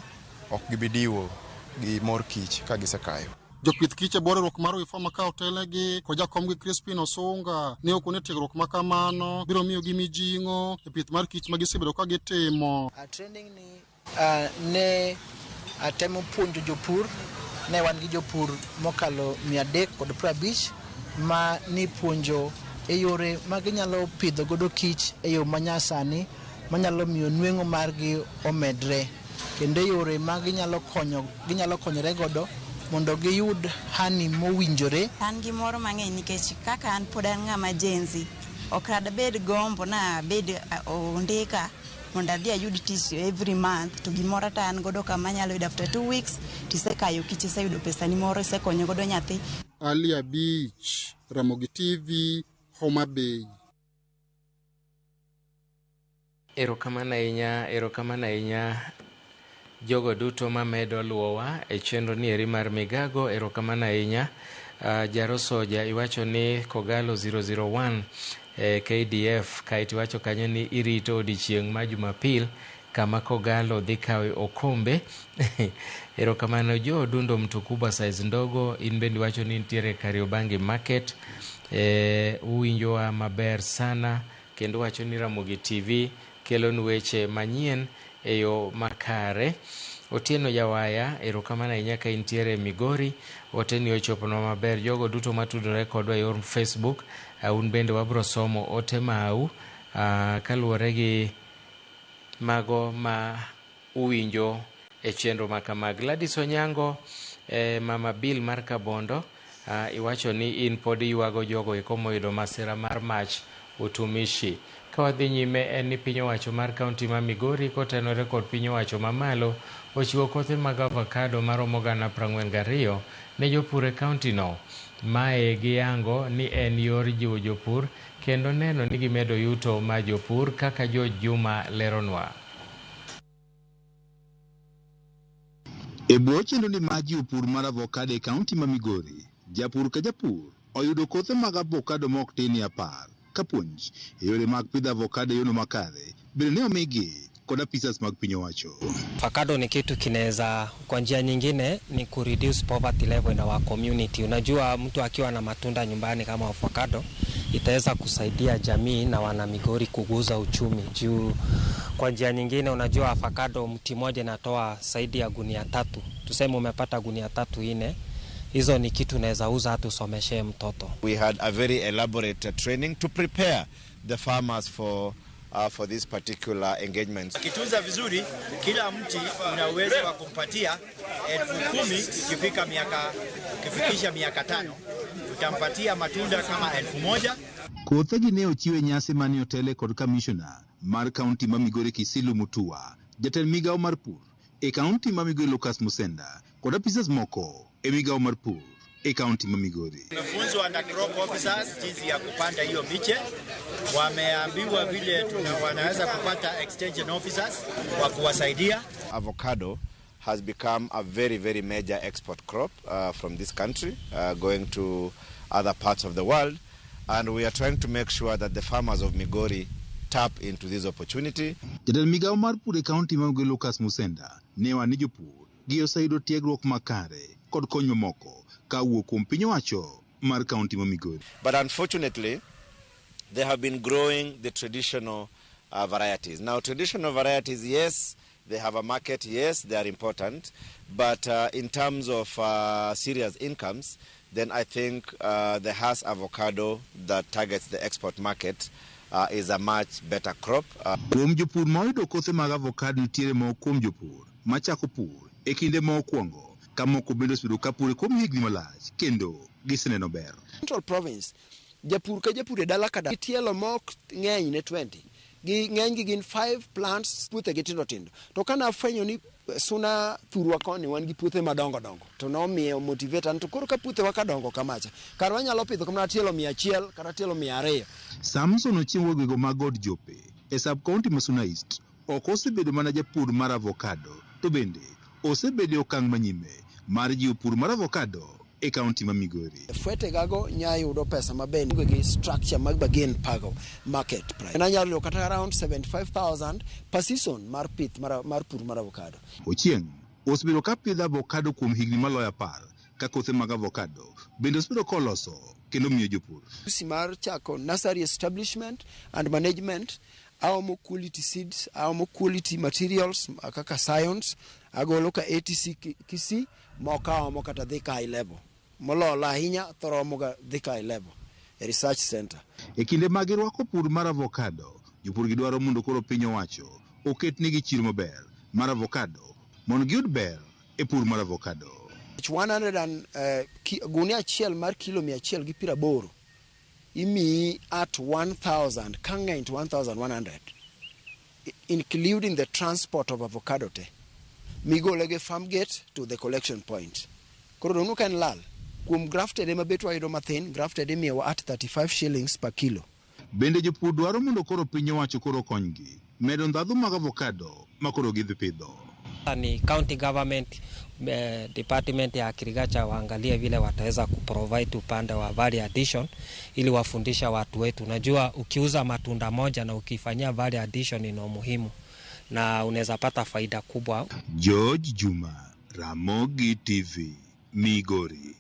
ok gibi diwo gi mor kich ka gisekayo. Jopith kich e bwo riwruok mar Wifama ka otelnegi kod jakomgi Crispin Osunga ne okone tiegruok ma kamano biro miyogi mijing'o e pith mar kich ma gisebedo ka gitimo. Training ni ne atemo puonjo jopur, ne wan gi jopur mokalo 350 ma nipuonjo e yore ma ginyalo pidho godo kich e yo manyasani manyalo miyo nweng'o margi omedre, kendo e yore ma ginyalo konyore godo mondo giyud honey mowinjore. An gi mor mang'eny nikech kaka an pod an ng'ama Gen Z, ok adabed gombo na abed ondika mondo adhi ayud tich every month, to gimoro ta an godo kama anyalo yudo after 2 weeks tisekayo kich, iseyudo pesani moro, isekonyo godo nyathi. Ali Abich, Ramogi TV, Homa Bay. Erokamano ahinya jogo duto mamedo luwowa e chenro ni eri mar Migago. Erokamano ahinya. Jarosoja iwacho ni Kogalo 001 KDF, kaeto iwacho kanyo ni irito odiechieng' ma Jumapil kama Kogalo dhi kawe okombe. Erokamano Jo Dundo Mtukubwa size ndogo, in bende iwacho ni nitiere Kariobangi Market. Uwinjowa maber sana kendo wacho ni Ramogi TV kelonu weche manyien e yo makare. Otieno Jawaya, erokamano ahinya ka intiere Migori. Oteni ochoponwa maber. Jogo duto matudore kodwa e yor Facebook, un bende wabro somo ote mau kaluwore gi mago ma uwinjo e chenro ma kama. Gladys Onyango, Mama Bill mar Kabondo, iwacho ni in pod iywago jogo eko moyudo masira mar mach utumishi. Ka wadhi nyime en ni piny owacho mar kaunti ma Migori kotenore kod piny owacho mamalo ochiwo kothe mag avocado maromo 42,000 ne jopur e kaunti no. Mae giyango ni en yor jiwo jopur kendo neno ni gimedo yuto ma jopur, kaka George Juma leronwa. E bwo chenro ni mar jiwo pur mar avocado e kaunti ma Migori, japur ka japur oyudo kothe mag avocado mok tin ni 10 kapuonj e yore mag pidho avocado e yono makare bende ne omigi kod apisas mag piny owacho. Avocado ni kitu kinaweza kwa njia nyingine ni ku reduce poverty level in our community. Unajua mtu akiwa na matunda nyumbani kama avocado itaweza kusaidia jamii na wana Migori kuguza uchumi. Juu kwa njia nyingine unajua avocado mti mmoja inatoa zaidi ya gunia 3. Tuseme umepata gunia 3 4, hizo ni kitu unaweza uza hata usomeshe mtoto. We had a very elaborate training to prepare the farmers for this particular engagement. Kitunza vizuri, kila mti una uwezo wa kumpatia 10,000 ikifikisha miaka 5 utampatia matunda kama 1,000. Kothegi ne ochiwe nyasi mane otele kod kamishona mar kaunti ma Migori Kisilu Mutua, jatend migawo mar pur e kaunti ma Migori Lucas Musenda kod apisas moko e migawo mar pur e kaunti ma Migori. Wamefunzwa na crop officers jinsi ya kupanda hiyo miche, wameambiwa vile wanaweza kupata extension officers wa kuwasaidia. Avocado has become a very, very major export crop from this country going to other parts of the world, and we are trying to make sure that the farmers of Migori tap into this opportunity. Jatend migawo mar pur e kaunti ma Migori Lucas Musenda ne wani jopur gi oseyudo tiegruok makare kod kony mamoko kawuok kuom piny owacho mar kaunti ma Migori. But unfortunately, they have been growing the traditional varieties. Now, traditional varieties, yes, they have a market, yes, they are important, but in terms of serious incomes, then I think the Hass avocado that targets the export market is a much better crop. Kuom jopur ma oyudo kothe mag avocado nitiere moko kuom jopur machako pur e kinde ma okwongo, ka moko bende osebedo ka pur kuom higni malach kendo giseneno ber. Central Province, japur ka japur e dala ka dala tielo mok ng'eny ne 20 gi ng'eny gi gin 5 plants puothe gi tindo tindo, to kana afwenyo ni Suna thurwa koni wan gi puothe madongo dongo to nomiyo motivate an to koro ka puothe wa kadongo kamacha kar wanyalo pidho kamano tielo 100 kata tielo 200. Samson Ochieng gwego mag God Jope e sub county ma Suna East ok osebedo mana japur mar avocado to bende osebedo e okang' manyime mar jiwo pur mar avocado e kaunti ma Migori. Fwete gago nya yudo pesa maber gi structure mag bargain pago market price. Na nyalo yudo kata around 75,000 per season mar pith mar pur mar avocado. Ochieng osebedo ka pidho avocado kuom higni maloyo 10 Ka kothe mag avocado bende osebedo koloso kendo miyo jopur. Usi mar chako nursery establishment and management, aomo quality seeds, aomo quality materials kaka science, agolo ka ATC Kisii, moko aomo kata Thika High Level. Mololo ahinya thoro omo ga Thika High Level e research center. E kinde ma girwako pur mar avocado, jopur gidwaro mondo koro piny owacho oket nigi chiro maber mar avocado mondo giyud ber e pur mar avocado. 100 and, gunia achiel mar kilo 180 imiyi at 1000 ka ng'eny to 1100, including the transport of avocado te migole gi farm gate to the collection point. Koro dong' ka en lal kuom grafted ema bet wayudo mathin. Grafted imiyowa at 35 shillings per kilo. Bende jopur dwaro mondo koro piny owacho koro okonygi medo ndhadhu mag avocado ma koro gidhi pidho. Ni county government, department ya agriculture waangalie vile wataweza kuprovide upande wa value addition ili wafundisha watu wetu. Unajua ukiuza matunda moja na ukifanyia value addition ina umuhimu na unaweza pata faida kubwa. George Juma, Ramogi TV, Migori.